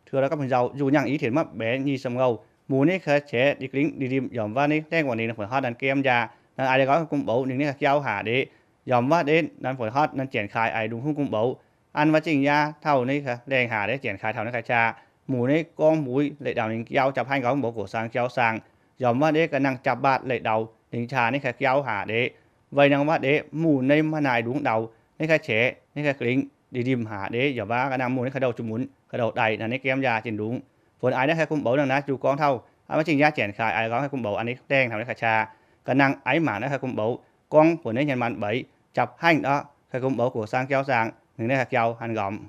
Tuo la'gapv nzauh njuh nyaangh i tenx maiv baeqc nyic ziepc ngou, muz ninh ga'qaeqv deix ga'lingx ndie ndimh yaac mv baac ninh laengh wuov ninh fongc hotv nanv gemh njaah, nanv aaix deix gauv ga'gumx mboux ninh nyei ga'qaeqv haac ndeix, yaac mv baac ndeic nanv fongc hotv nanv janx-kaaix aaix ndungx hungh gumx mboux. An maiv zingh yaac taux ninh laengh haac ndeic janx-kaaix taux ninh ga'qaeqv, muz ninh gorngv mbuix leiz-dauh ninh jauv japv haiv gauv gumx mboux gox saang jauv saang, yaac mv baac ndeic ga'nangv japv mbaatc leiz-dauh ninh qaqv ninh ga'qaeqv haac ndeic, weic naaiv mv baac ndeic muz ninh maiv naaic ndungx ndau ninh ga'qaeqv, ninh ga'qaeqv ga'lingx ndie ndimh haac ndeic, yaac mv baac ga'nangv muz ninh ga'qaeqv ndouh zuqc munx, ga'qaeqv ndouh daic nanv ninh gemh njaah jiex ndungx. Funx aaix ninh ga'gumx mboux nanv naaiv juv gorngv taux an maiv zingh yaac janx-kaaix aaix gauv ga'gumx mboux an ninh laengh taux ninh ga'qaeqv, ga'nangv aaix mangc ninh ga'gumx mboux gorngv funx ninh nyei mienh mbaix japv haiv ndortv ga'gumx mboux gox saang jauv saang ninh nyei ga'qaeqv hanv nqormx.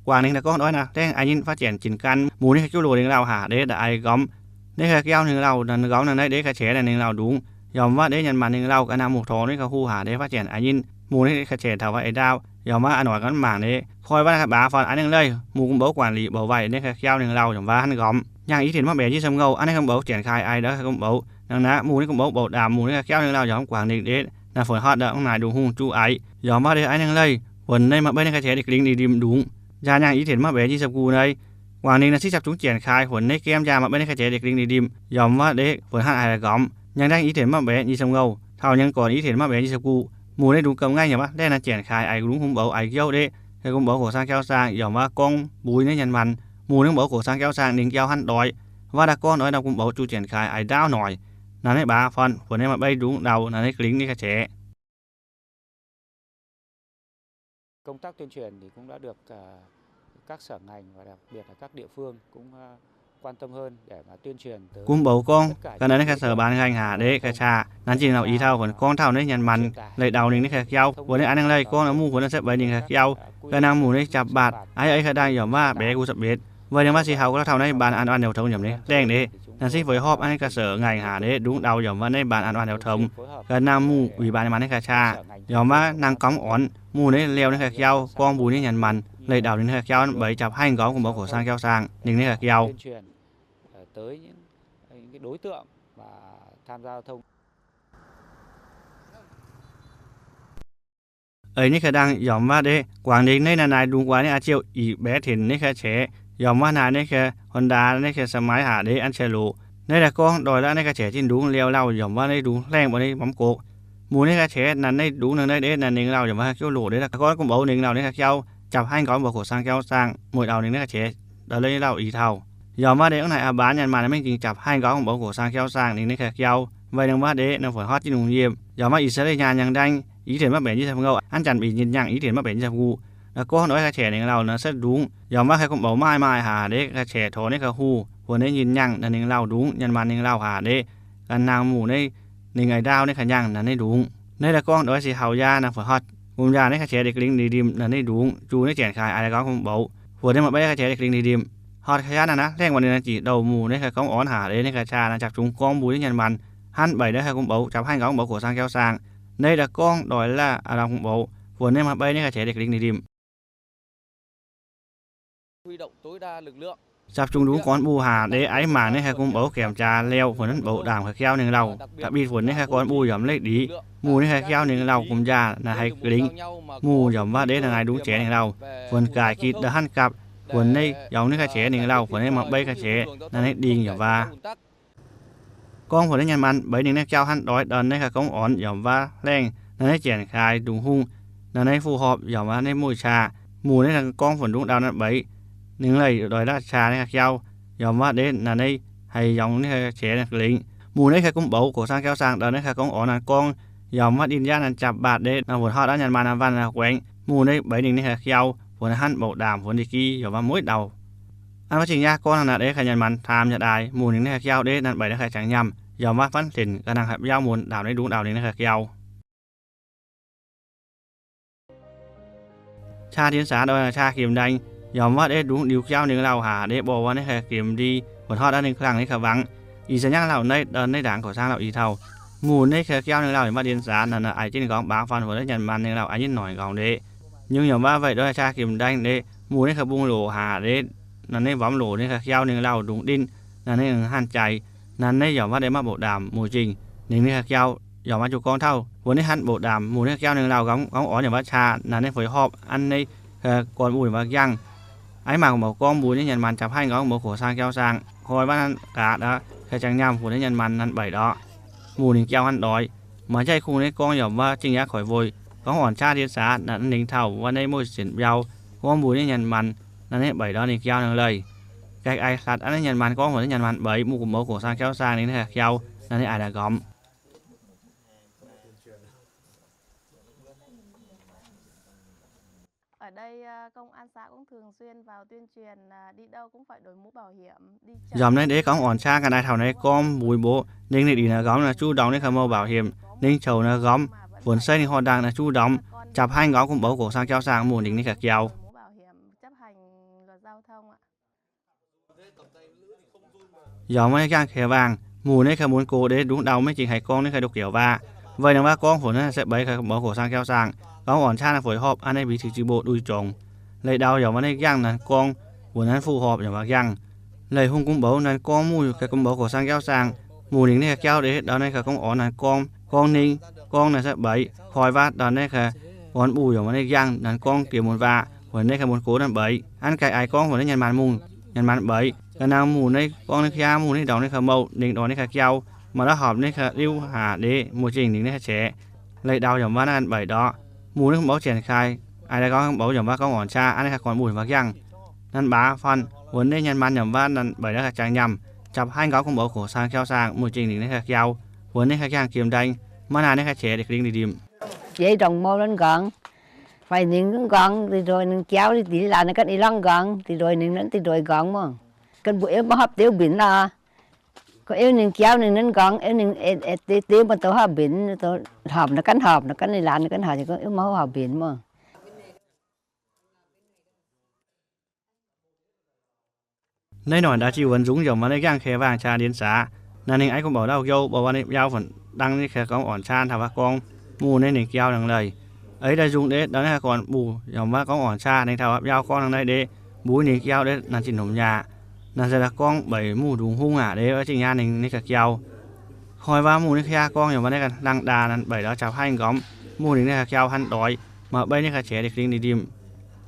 Guangc ninh daaih gorngv oix naaic laengh aaix nyinh faatv janx jin gan muz ninh ga'qaeqv loc ninh lauh haac ndeic da'ai nqormx, ninh ga'qaeqv ninh lauh nanv nqormx nanv naaiv ndeic ga'qaeqv nanv ninh lauh ndungx, yaac mv baac ndeic nyanc maanc ninh lauh ga'nangv muz tongx ninh ga'huh haac ndeic faatv janx aaix nyinh, muz ninh ga'qaeqv taux faatv eix ndaauv, yaac mv baac a'noi gorngv mangc ndeic koi waac ga'baac fun aaix ninh leih muz gumx mboux guangc lic mboux waaic ninh ga'qaeqv ninh lauh yaac mv baac hanv nqormx. Nyaangh i tenx maiv baeqc nyic ziepc ngou an ninh gumx mboux janx-kaaix aaix ndortv gumx mboux nanv naaiv muz ninh gumx mboux mboux ndaamv muz ninh ga'qaeqv ninh lauh yaac mv guangc ninh ndeic naaiv fongc hotv ndortv mv naaic ndungx hungh juv aic, yaac mv baac ndeic aaix ninh leih funx ninh maiv baeqv ninh ga'qaeqv deix ga'lingx ndie ndimh ndungx. Njaah nyaangh i tenx maiv baeqc nyic ziepc gux naaiv guangc ninh naaiv six ziepc zungv janx-kaaix funx ninh gemh njaah maiv baeqv ninh ga'qaeqv deix ga'lingx ndie ndimh, yaac mv baac ndeic funx hanv aaix nqormx. Nyaangh ndaangc i tenx maiv baeqc nyic ziepc ngou taux nyaangh gorn i tenx maiv baeqc nyic ziepc gux, muz ninh ndungx gauh ngaengh yaac mv baac laengh nanv janx-kaaix aaix ndungx hungh mboux aaix jauv ndeic ga'gumx mboux gox saang jauv saang, yaac mv baac gorngv mbuix ninh nyanc maanc, muz ninh mboux gox saang jauv saang ninh jauv hanv doix, waac daaih gorngv oix naaiv gumx mboux juv janx-kaaix aaix ndaauv noic, naaiv ninh baac fun funx ninh maiv baeqv ndungx ndau naaiv ninh ga'lingx ninh ga'qaeqv. Gumx mboux gorngv ga'naaiv ninh ga'seix mbaanx ngaengh haac ndeic ga'qaeqv, nanv jiex ninh lauh i taux funx gorngv taux ninh nyanc maanc leiz-dauh ninh nyei ga'qaeqv, funx ninh aaix ninh leih gorngv ninh muz funx ninh setv beiz ninh ga'qaeqv, ga'nangv muz ninh japv mbaatc aaix eix ga'nangv yaac mv baac baeqc gu za'betc, weic ninh mv baac se haux ga'lauh taux naaiv mbaanx an oix niouz tongx yaac mv laengh ndeic, naaiv se fuix horpc an ninh ga'seix ngaengh haac ndeic ndungx ndau yaac mv baac naaiv mbaanx an oix niouz tongx, ga'nangv muz uix mbaanx ninh mangc ninh ga'qaeqv, yaac mv baac nangh gorngv orn muz ninh liouh ninh ga'qaeqv gorngv mbuix ninh nyanc maanc leiz-dauh ninh nyei ga'qaeqv beiz japv haiv nqormx gumx mboux gox saang jauv saang ninh nyei ga'qaeqv. Eix ninh ga'nangv yaac mv baac ndeic guangc ninh naaiv naaiv naaiv ndungx guaax ninh a'ziouh ih baeqv tinc ninh ga'qaeqv, yaac mv baac naaiv ninh ga'honx ndaaz ninh ga'sa'maix haac ndeic an ciex loqc, naaiv daaih gorngv doix la'naaiv ga'qaeqv jiex ndungx liouh lauh yaac mv baac ninh ndungx laengh mbuo ninh mv gox, muz ninh ga'qaeqv nanv ninh ndungx naaiv ndeic nanv ninh lauh yaac mv baac ga'qaeqv loqc ndeic daaih gorngv gumx mboux ninh lauh ninh ga'qaeqv japv haiv nqormx mbuo gox saang jauv saang mueiz dauh ninh nyei ga'qaeqv daaih leiz lauh i taux, yaac mv baac ndeic hnangv naaic a'baanx nyanc maanc ninh mv jingx japv haiv nqormx mbuo gox saang jauv saang ninh nyei ga'qaeqv, weic ninh mv baac ndeic ninh funx horpc jiex nungh yiem, yaac mv baac i se leiz nyaanh nyaanh ndaangc i tenx maiv baeqc nyic ziepc ngou an janx bieqc nyinh nyaangh i tenx maiv baeqc nyic ziepc ngou, daaih gorngv oix ga'qaeqv ninh lauh naaiv setv ndungx, yaac mv baac ga'gumx mboux maaih maaih haac ndeic ga'qaeqv taux ninh ga'huh funx ninh nyinh nyaangh naaiv ninh lauh ndungx nyanc maanc ninh lauh haac ndeic, ga'nangv muz ninh, ninh aaix ndaauv ninh ga'nyaangh naaiv ninh ndungx, naaiv daaih gorngv doix se haux yaac naaiv funx horpc gumx njaah ninh ga'qaeqv deix ga'lingx ndie ndimh naaiv ninh ndungx juv ninh janx-kaaix aaix ga'gumx mboux, funx ninh maiv baeqv ga'qaeqv deix ga'lingx ndie ndimh, horpc ga'qaeqv naaiv naaiv laengh mbuo ninh naaiv jiex ndouh muz ninh ga'gomv orn haac ndeic ninh ga'qaeqv naaiv japv zungx gorngv mbuix ninh nyanc maanc, hnangv beic naaiv ga'gumx mboux japv haiv nqormx mbuo gox saang jauv saang, naaiv daaih gorngv doix la'naaiv ga'gumx mboux funx ninh maiv baeqv ninh ga'qaeqv deix ga'lingx ndie ndimh. Japv zungx ndungx gorn mbuo haac ndeic aiv mangc ninh ga'gumx mboux gemh jaax liouh funx ninh mboux ndaamv ga'qaeqv ninh lauh, da'bitv funx ninh ga'gorn mbuo yaac mv leih ndiev, muz ninh ga'qaeqv ninh lauh gumx njaah naaiv haih ga'lingx, muz yaac mv baac ndeic naaiv naaiv ndungx jiex ninh lauh, funx gaaix gitv nda'hnangv gapv, funx ninh yaac ninh ga'qaeqv ninh lauh funx ninh maiv baeqv ga'qaeqv naaiv ninh dingh yaac mv baac gorngv funx ninh nyanc maanc beiz ninh nyei jauv hnangv doix dorn ninh ga'gomv orn yaac mv baac laengh naaiv ninh janx-kaaix ndungx hungh, naaiv ninh fuqv horpc yaac mv baac ninh mueiz qaqv, muz ninh gorngv funx ndungx ndau naaiv beiz ninh leih doix la'qaqv ninh ga'qaeqv, yaac mv baac ndeic naaiv ninh haih yaac ninh ga'qaeqv ga'lingx, muz ninh ga'gomv mboux gox saang jauv saang dorn ninh ga'gomv orn naaiv gorngv, yaac mv baac ndin yaac naaiv japv mbaatc ndeic naaiv funx horpc naaiv nyanc maanc naaiv waanc naaiv guaengx, muz ninh beiz ninh nyei ga'qaeqv funx hnangv mboux ndaamv funx ndie-gi yaac mv baac mueiz dauh. An mv baac zingh yaac gorngv hnangv naaiv ndeic ga'nyanc maanc taamx yaac daaih, muz ninh nyei ga'qaeqv ndeic naaiv beiz naaiv ga'qaeqv jangx nyaanh, yaac mv baac fanv tenc ga'nangv hapv biauv mun ndaamv ninh ndungx ndau ninh nyei ga'qaeqv. Qaqv ndin saax doix qaqv gemh ndaeng, yaac mv baac ndeic ndungx ndiux jauv ninh lauh haac ndeic mborqv wuov ninh ga'qaeqv gemh ndie, funx horpc naaiv ninh klang ninh ga'qaeqv wangc. Ih zanc nyangv lauh naaiv dorn ninh ndaangc gox saang lauh i taux, muz ninh ga'qaeqv jauv ninh lauh yaac mv baac ndin saax naaiv naaiv aic jienv ninh gorngv mbaang faan funx naaiv nyanc maanc ninh lauh aic jienv noic nqorngv ndeic, nyungc yaac mv baac weic doix qaqv gemh ndaeng ndeic muz ninh ga'bung loc haac ndeic, naaiv ninh mborqv loc ninh ga'qaeqv jauv ninh lauh ndungx ndin, naaiv ninh hanc jaic Naaiv yaac maiv deix maiv mbuoqc ndaamc muic zingh ninh nyei ga'jau, yaac maiv zuqc gorngv taux wuov ninh hnangv mbuoqc ndaamc muic ninh ga'jau ninh lauh nqorngv, gorngv orn yaac maiv qaqv. Naaiv ninh fuix horpc an ninh gorn-muic yaac maiv jangh. Aav mangc mbuox gorngv mbuo nyei nyanc maanc jaax haiv nqorngv mbuox koqc saang jauv saang, hoi maiv hnangv gaax aqv, kaaix jangx nyaanh mbuox ninh nyanc maanc naaic mbeix ndorqc, muic ninh jauv hnangv doix. Maaih jaiv kungx nyei gorngv yaac maiv zingh yaac koiv weic gorngv orn qaqv ndien saax naaiv ninh taux wuov ninh muoz-zinh biauv gorngv mbuox ninh nyanc maanc naaiv ninh mbeix ndorqc ninh jauv hnangv leih. Gaeqv aiv hlatc an ninh nyanc maanc gorngv mbuox ninh nyanc maanc mbeix muic mbuox koqc saang jauv saang ninh nyei ga'jau naaiv ninh aiv daaih nqorngv. Yaac naaiv deix gorngv orn qaqv ga'naaiv taux naaiv gorngv mbuox mbuox ninh ninh ndiev naaiv nqorngv naaiv zuqc ndorngx ninh kaaix mouh bảo hiểm ninh coux naaiv nqorngv, funx seiv ninh horqc ndaangc naaiv zuqc ndorngx jaax haiv nqorngv gorngv mbuox koqc saang jauv saang muic ninh nyei ga'jau. Yaac maiv jangh kaaix waangh, muic ninh kaaix mun gox ndiev ndungv ndau maiv zingh haiz gorngv ninh kaaix nduqc giouc waac. Weic naaiv waac gorngv funx naaiv se mbeix kaaix mbuox koqc saang jauv saang, gorngv orn qaqv naaiv fuix horpc an ninh mbic cingx zinh mbuo duih zongx. Leih ndau yaac maiv ninh jangh naaiv gorngv, funx naaiv fuqv horpc yaac maiv jangh. Leih hungh gorngv mbuox naaiv gorngv muic kaaix gorngv mbuox koqc saang jauv saang, muic ninh nyei ga'jau ndiev ndau ninh kaaix gorngv orn naaiv gorngv, gorngv ninh, gorngv naaiv se mbeix, koi waac ndau ninh kaaix gorn mbuo yaac maiv ninh jangh naaiv gorngv jiex mun waac, funx ninh kaaix mun gox naaiv mbeix. An gaeqv aiv gorngv funx ninh nyanc maanc mungh, nyanc maanc mbeix. Ga'naaiv muic ninh gorngv ninh jauv muic ninh ndorngx ninh kaaix mouh ninh ndorngx ninh kaaix jauv, maaih la'hopc ninh kaaix liuv haac ndiev muic zingh ninh nyei ga'qaeqv. Leih ndau yaac maiv ninh mbeix ndorqc. Muic ninh gorngv mbuox jienv kaaix, aiv daaih gorngv mbuox yaac maiv gorngv orn qaqv an ninh kaaix gorn mbuo maiv jangh. Naaiv baac fanh funx ninh nyanc maanc yaac maiv ninh mbeix ndorqc kaaix jangx nyaanh, jaax haiv nqorngv gorngv mbuox koqc saang jauv saang muic zingh ninh nyei ga'jau, funx ninh kaaix jangx jiem ndaeng, maiv naaic ninh kaaix qiex ndiev ga'lingh ndiev ndimv. Jiex ndongc mouh nqorngv, fai ninh nqorngv, deix ndoih ninh jauv deix laanh ganh i lorngv nqorngv, deix ndoih ninh naaiv deix ndoih nqorngv mv. Ganh mbuo euv maiv hopv diuv mbinx nor. Gorngv euv ninh jauv ninh naaiv nqorngv, euv ninh diuv maaih douz hopv mbinx, horpc nor ganh horpc, nor ganh i laanh ganh horpc, gorngv euv maiv hopv mbinx mv. Naaiv noic ndau jiex wuonx nzungx yaac maiv ninh jangh kaaix waangh qaqv ndien saax. Naaiv ninh aiv gorngv mbuox ndau-youh mbuox waac ninh biauv funx dangh ninh kaaix gorngv orn qaqv taux waac gorngv muic ninh ninh jauv hnangv leih. Eix daaih nzungh ndiev ndau ninh kaaix gorn mbuo yaac maiv gorngv orn qaqv ninh taux waac biauv gorngv hnangv naaiv ndiev mbuo ninh jauv ndiev naaiv zinh hnomx nyaah. Naaiv se daaih gorngv mbeix muic ndungx hungh aqv ndiev zingh nyaanh ninh ninh ga'jau. Koi waac muic ninh kaaix gorngv yaac maiv ninh ganh hlang ndaa naaiv mbeix ndorqc jaax haiv nqorngv muic ninh ninh ga'jau hnangv doix, maaih beiv ninh kaaix qiex ndiev ga'lingh ndiev ndimv.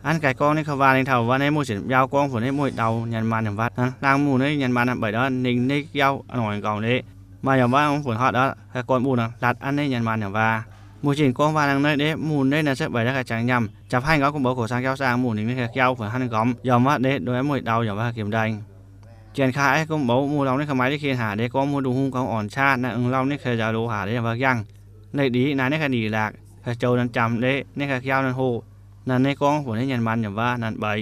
An gaeqv gorngv ninh kaaix waac ninh taux waac ninh muic zinh biauv gorngv funx ninh muic ndau nyanc maanc yaac maiv ninh hlang muic ninh nyanc maanc naaiv mbeix ndorqc ninh ninh jauv noic nqorngv ndiev. Maaih yaac maiv ninh funx horpc ndorqc kaaix gorn mbuo ninh hlatc an ninh nyanc maanc yaac maiv. Muic zinh gorngv waac hnangv naaiv ndiev muic ninh naaiv se mbeix ndorqc kaaix jangx nyaanh, jaax haiv nqorngv gorngv mbuox koqc saang jauv saang muic ninh ninh ga'jau funx hnangv nqorngv yaac maiv ninh ndoih muic ndau yaac maiv giem ndaeng. Janx kaaix aiv gorngv mbuox muic ndorngx ninh kaaix maaih liuz kin haac ndiev gorngv muic ndungx hungh gorngv orn qaqv naaiv, lauh ninh kaaix njaaux loz haac ndiev yaac maiv jangh. Leih ndiev naaiv ninh kaaix nyic laatc, kaaix zoux naaiv jamc ndiev ninh kaaix jauv naaiv hoqc. Naaiv ninh gorngv funx ninh nyanc maanc yaac maiv ninh mbeix.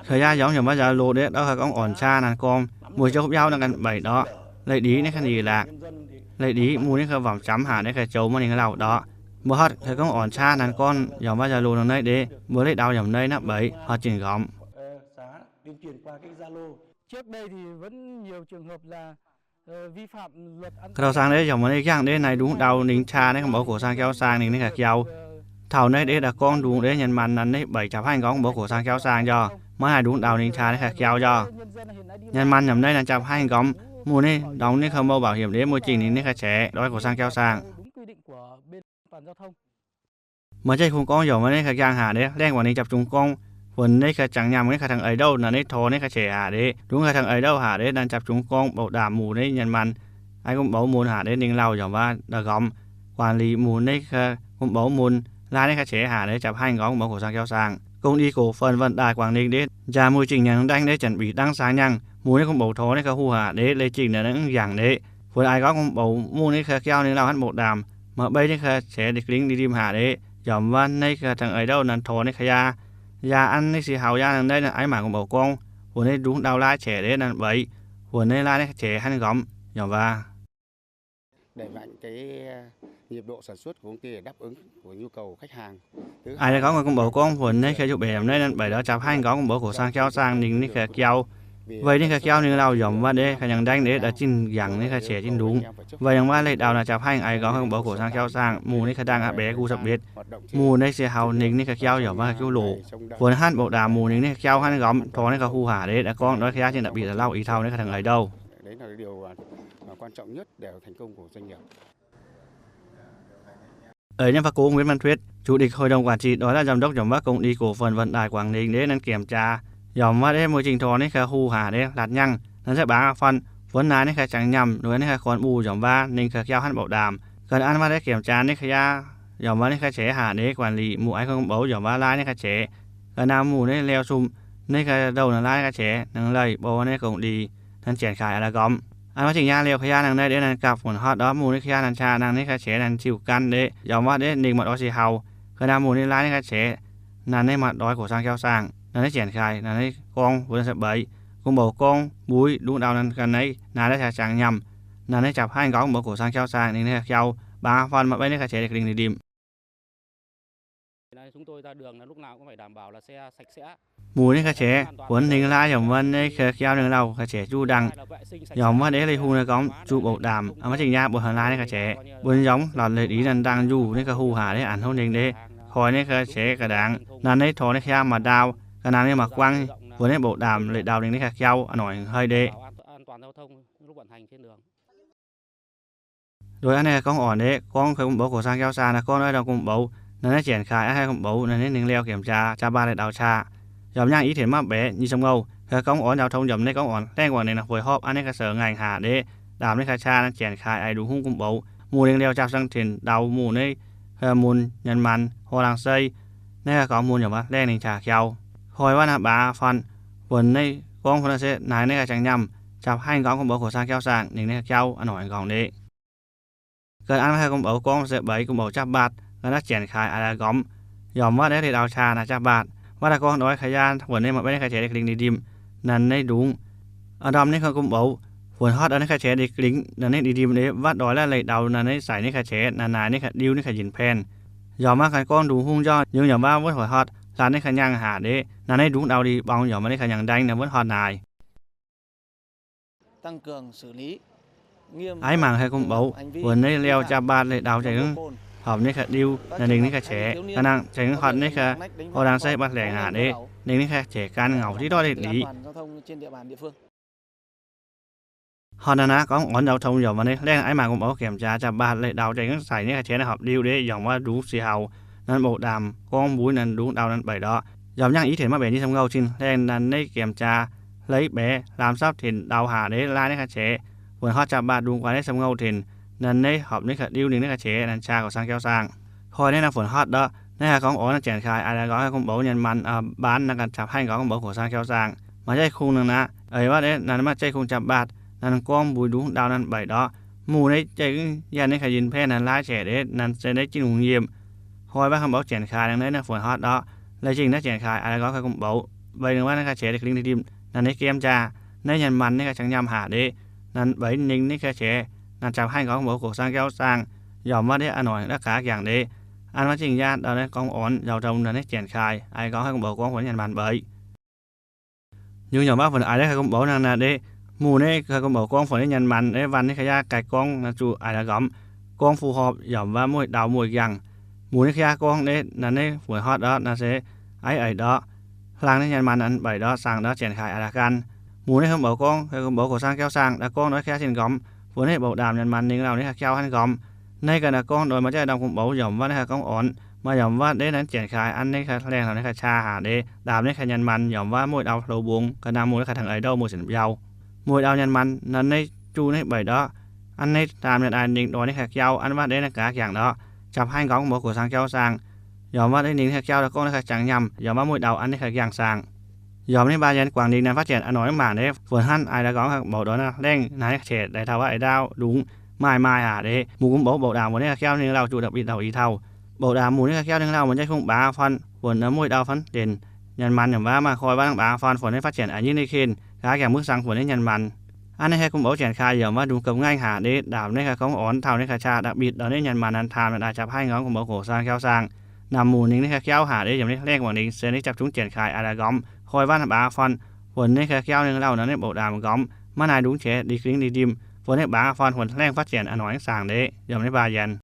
Kaaix yaac yaac maiv njaaux loz ndiev ndorqc kaaix gorngv orn qaqv naaiv gorngv muic jauv biauv naaiv ganh mbeix ndorqc. Leih ndiev ninh kaaix nyic laatc, leih ndiev muic ninh kaaix vamc jamc haac ninh kaaix zoux maaih ninh lauh ndorqc. Mbuo hotv kaaix gorngv orn qaqv naaiv gorngv yaac maiv njaaux loz ndorqc naaiv ndiev mbuo leih ndau yaac maiv ninh naaiv mbeix horpc zinh nqorngv. Kaaix taux saang ndiev yaac maiv ninh jangh ndiev naaiv ndungv ndau ninh qaqv naaiv gorngv mbuox koqc saang jauv saang ninh ninh ga'jau. Taux naaiv ndiev daaih gorngv ndungv ndiev nyanc maanc naaiv ninh mbeix jaax haiv nqorngv mbuox koqc saang jauv saang jauv, maiv haih ndungv ndau ninh qaqv naaiv ga'jau jauv. Nyanc maanc yaac maiv ninh jaax haiv nqorngv, muic ninh ndorngx ninh kaaix mouh bảo hiểm ndiev muic zinh ninh ninh ga'qaeqv ndorqc koqc saang jauv saang. Maaih jaiv kungx gorngv yaac maiv ninh ga'jangh haac ndiev laengh waac ninh japc zungx gorngv, funx ninh ga'jangx nyaanh ninh ga'tengx eix ndouh naaiv ninh tor ninh ga'qaeqv haac ndiev, ndungv ga'tengx eix ndouh haac ndiev naaiv japc zungx gorngv mbuox ndaamv muic ninh nyanc maanc, aiv gorngv mbuox mun haac ndiev ninh lauh yaac maiv daaih nqorngv. Quản lý muic ninh gorngv mbuox mun, laaih ninh ga'qaeqv haac ndiev japc haiv nqorngv mbuox koqc saang jauv saang. Công ty cổ phần vận tải Quảng Ninh ndiev njaaux muic zinh nyanc dangv ndiev janx bieqc dangv saang nyaanh, muic ninh gorngv mbuox tor ninh ga'huh haac ndiev leih zingh ninh mv yangh ndiev, funx aiv gorngv gorngv mbuox mun ninh ga'jauv ninh lauh hnangv mbuox ndaamv, maaih beiv ninh ga'qaeqv ndiev ga'lingh ndiev ndimv haac ndiev, yaac maiv ninh ga'tengx eix ndouh naaiv tor ninh ga'yaa, yaa an ninh se haux yaa naaiv ndiev naaiv aiv mangc gorngv mbuox gorngv, funx ninh ndungv ndau laaih qaqv ndiev naaiv mbeix, funx ninh laaih ninh ga'qaeqv hnangv nqorngv yaac maiv Aa, gorngv gorngv mbuox gorngv funx ninh ga'nyiec mbenc naaiv naaiv mbeix ndorqc japc haiv nqorngv mbuox koqc saang jauv saang ninh ninh ga'jau. Weic ninh ga'kiauv ninh lauh yaac mv baac deix ga'nyiec ndaengv deix daaih zinh yangc ninh ga'qaeqv zinh ndungx. Weic ninh mv baac leiz-ndau naaic jaax haiv ngaih gong haaix gong mbuox koqc saang kiauv saang, mungh ninh ga'dangh aqv baeqc gu sapv mbetc. Mungh ninh se haux ninh ninh ga'kiauv yaac mv baac ga'kiuv loqc. Funx hnangv mbuoqc ndaamc mungh ninh ninh ga'kiauv hnangv gormx, tov ninh ga'huh haac deix daaih gorngv ndortv ga'yav zinh da'bic la'lauh i tauh ninh ga'tengx eix douh. Eix ninh faqv gong Nguyễn Văn Thuyết, chủ tịch hội đồng quản trị đối tác giám đốc yaac mv baac công ty cổ phần vận tải Quảng Ninh deix ninh kiểm tra, yaac mv baac deix mueiz zingh tor ninh ga'huh haac deix latc nyangh, ninh se baac fun, funx naaic ninh ga'jangx nyiemc, nduov ninh ga'korn buv yaac mv baac ninh ga'kiauv hnangv mbuoqc ndaamc. Ga'naaiv mv baac deix kiểm tra ninh ga'yav yaac mv baac ninh ga'qaeqv haac deix quản lý mungh eix gong mbuox yaac mv baac laaix ninh ga'qaeqv. Ga'naaiv mungh ninh liouh sumh, ninh ga'ndouh naaic laaix ninh ga'qaeqv, ninh leih bou ninh công ty, ninh zienc kaaix aqv lorqc gormx. Aa, mv baac zinh nyaanh liouh ga'yav ninh naaiv deix ninh gapv funx hotv ndortv mungh ninh ga'yav ninh qaqv, ninh ga'qaeqv ninh ziux gan deix, yaac mv baac deix ninh maaih doix sic haux. Ga'naaiv mungh ninh laaix ninh ga'qaeqv, ninh ninh maaih doix koqc saang kiauv saang, ninh ninh zienc kaaix, ninh ninh gorngv funx se beic, gong mbuox gorngv mbuix ndungv ndau ninh ganh naaiv, naaic daaih jangx nyiemc, ninh ninh jaax haiv gorngv mbuox koqc saang kiauv saang ninh ninh ga'kiauv, baac fun maaih beiv ninh ga'qaeqv deix ga'lingh ninh ndimc. Mungh ninh ga'qaeqv, funx ninh laaix yaac mv baac ninh ga'kiauv ninh lauh ga'qaeqv juqv ndangh, yaac mv baac deix leih hungh ninh gorngv juqv mbuoqc ndaamc, aa, mv baac zinh nyaanh mbuoqc hnangv laaix ninh ga'qaeqv, mbuo yaac mv lorz leiz-liuz ninh dangh njuh ninh ga'huh haac deix a'hneiv hungh ninh deix, koi ninh ga'qaeqv ga'ndaangc, ninh ninh tov ninh ga'kiauv maaih ndau, ga'naaiv ninh maaih guangv, funx ninh mbuoqc ndaamc leiz-ndau ninh ninh ga'kiauv a'noic haic deix. Nduov hnangv ninh ga'gorngv orn deix, gorngv gong mbuox koqc saang kiauv saang naaic gorngv ndortv gong mbuox, ninh ninh zienc kaaix aqv, gong mbuox ninh ninh liouh kiểm tra jaa-mbaatv leiz-ndau qaqv. Yaac mv nyangv i tengx maiv baeqc nyic ziepc ngou, ga'gorngv orn giao thông yaac ninh gorngv orn hlaengv guangc ninh naaic fuix hopv aqv ninh ga'seix ngaengc haac deix, ndaamc ninh ga'qaeqv ninh zienc kaaix aqv, nduov hungh gong mbuox mungh ninh liouh jaa-sang tengx ndau mungh ninh, mun Nyanc Maanc, Hor Laangh Sei, ninh ga'gorngv mun yaac mv baac hlaengv ninh qaqv kiauv. Koi waac naaic baac fun, funx ninh gorngv funx naaic se naaic ninh ga'jangx nyiemc, jaax haiv gorngv gong mbuox koqc saang kiauv saang ninh ninh ga'kiauv a'noic nqorngc deix. Ga'naaiv mv baac gong mbuox gorngv se beic, gong mbuox jaa-mbaatv, ga'naaiv zienc kaaix aqv lorqc gormx, yaac mv baac deix leiz-ndau qaqv naaic jaa-mbaatv, waac daaih gorngv ndoix ga'yav funx ninh maaih beiv ninh ga'qaeqv deix ga'lingh ninh ndimc, ninh ninh ndungx. Aa, ndorm ninh gong mbuox funx hotv ninh ga'qaeqv deix ga'lingh ninh ninh ndimc deix, waac ndoix laaix leiz-ndau ninh ninh saic ninh ga'qaeqv naaic naaic ninh ga'diu ninh ga'yinc paen. Yaac mv baac ganh gorngv nduov hungh njormh yungz yaac mv baac wuov hoic hotv hlaax ninh ga'nyiemc haac deix, ninh ninh ndungv ndau ndih bong yaac mv baac ninh ga'nyiemc ndaengv ninh wuov hoic naaic. Aav mangc haih gong mbuox funx ninh liouh jaa-mbaatv leiz-ndau zengc horpc ninh ga'diu naaic ninh ninh ga'qaeqv, ga'naaiv zengc horpc ninh ga'horpc laangh se mv baac hlaengc haac deix ninh ninh ga'qaeqv gan ngaux diqv dorv leiz-liuz. Horpc naaic naaic gorngv orn giao thông yaac mv baac ninh hlaengv aav mangc gong mbuox kiểm tra jaa-mbaatv leiz-ndau zengc saic ninh ga'qaeqv naaic horpc diu deix yaac mv baac nduov sic haux, ninh mbuoqc ndaamc gorngv mbuix ninh ndungv ndau ninh beic ndorqc. Yaac mv nyangv i tengx maiv baeqc nyic ziepc ngou cin hlaengv ninh ninh kiểm tra hleix baeqc hlaam sapv tengx ndau haac deix laaix ninh ga'qaeqv, funx hotv jaa-mbaatv ndungx guaax nyic ziepc ngou tengx ninh ninh horpc ninh ga'diu ninh ninh ga'qaeqv ninh qaqv koqc saang kiauv saang. Koi ninh naaic funx hotv ndorqc ninh haih gorngv orn ninh zienc kaaix aqv lorqc gorngv haih gong mbuox Nyanc Maanc, aa, mbaanv ninh ganh jaax haiv gorngv gong mbuox koqc saang kiauv saang. Maaih jaiv kungx ninh naaic, eix waac deix ninh maiv jaiv kungx jaa-mbaatv, ninh gorngv mbuix ndungv ndau ninh beic ndorqc. Mungh ninh jaiv yienh ninh ga'yinc paen ninh laaix qaqv deix ninh se ninh jinh hungh yiem. Koi waac gong mbuox zienc kaaix ninh ninh funx hotv ndorqc, leiz zingh naaiv zienc kaaix aqv lorqc gorngv haih gong mbuox, weic ninh waac ninh ga'qaeqv deix ga'lingh ninh ndimc, ninh ninh kiểm tra, ninh Nyanc Maanc ninh ganh jangx nyiemc haac deix, ninh beic ninh ninh ga'qaeqv, ninh jaax haiv gorngv mbuox koqc saang kiauv saang, yaac mv baac deix a'noic ndortv gaax jangx deix. Aa, mv baac zinh nyaanh ndortv ninh gorngv orn giao thông ninh ninh zienc kaaix aqv gorngv haih gong mbuox gorngv funx ninh Nyanc Maanc beic. Yungz yaac mv baac funx eix deix haih gong mbuox ninh naaic deix, mungh ninh haih gong mbuox gorngv funx ninh Nyanc Maanc deix, waac ninh ga'yav gaix gorngv ninh zuqc eix lorqc gormx, gorngv phù hợp yaac mv baac mueiz ndau mueiz yangh. Mungh ninh ga'yav gorngv deix ninh ninh funx hotv ndorqc ninh se eix eix ndorqc, hlang ninh Nyanc Maanc ninh beic ndorqc, saangc ndorqc zienc kaaix aqv lorqc gan. Mungh ninh gong mbuox gorngv, gong mbuox koqc saang kiauv saang daaih gorngv ndoix ga'yav zinh gormx, funx ninh mbuoqc ndaamc Nyanc Maanc ninh lauh ninh ga'kiauv hnangv gormx. Ninh ganh daaih gorngv ndoix maaih jaiv ndorm gong mbuox yaac mv baac ninh haih gorngv orn, maaih yaac mv baac deix ninh zienc kaaix aqv ninh ganh hlaengh lauh ninh ganh qaqv haac deix, ndaamc ninh ganh Nyanc Maanc yaac mv baac mueiz ndau hlo mbungx, ga'naaiv mungh ninh ganh tengx eix ndouh mueiz sienx mbiauh. Mueiz ndau Nyanc Maanc ninh ninh juqv ninh beic ndorqc, aqv ninh ndaamc ninh daaih ninh ndoix ninh ga'kiauv aqv, mv baac deix ninh gaax jangx ndorqc, jaax haiv gorngv mbuox koqc saang kiauv saang, yaac mv baac deix ninh ga'kiauv daaih gorngv ninh ganh jangx nyiemc, yaac mv baac mueiz ndau aqv ninh ganh jangx saang. Yaac ninh mv baac yiem Quảng Ninh ninh phát triển a'noic mv mangc deix, funx hnangv eix lorqc gorngv mbuox ndortv naaiv hlaengv naaiv qiex daaih taux wuov eix ndaauv ndungx maaih maaih haac deix, mungh gong mbuox mbuoqc ndaamc mbuox ninh ga'kiauv ninh lauh zuqc da'bitv ndau i tauh. Mbuoqc ndaamc mungh ninh ga'kiauv ninh lauh mbuox jaiv kungx baac fun, funx mueiz ndau fun deix, Nyanc Maanc yaac mv baac maaih koi waac baac fun, funx ninh phát triển a'nyinv ninh kin, gaax jangx mbuo saang funx ninh Nyanc Maanc. Aqv ninh haih gong mbuox zienc kaaix yaac mv baac ndungx gomh ngaengh haac deix, ndaamc ninh ganh gorngv orn taux ninh ganh qaqv da'bitv ndortv ninh Nyanc Maanc ninh taamh ninh daaih jaax haiv gorngv gong mbuox koqc saang kiauv saang. Ndaamc mungh ninh ninh ga'kiauv haac deix yaac ninh hlaengv guangc ninh se ninh jaax zungv zienc kaaix eix lorqc gorngv koi waac baac fun, Funx nyei ka'jauv ninh lauh nor, ninh mbuo ndaam nqormh maiv naaic ndungx qiex, dingx gingx dingx ndimh, funx nyei baac fun funx laengh fatv zienc a'hnoi saangc leiz yiem nyei baac yienh.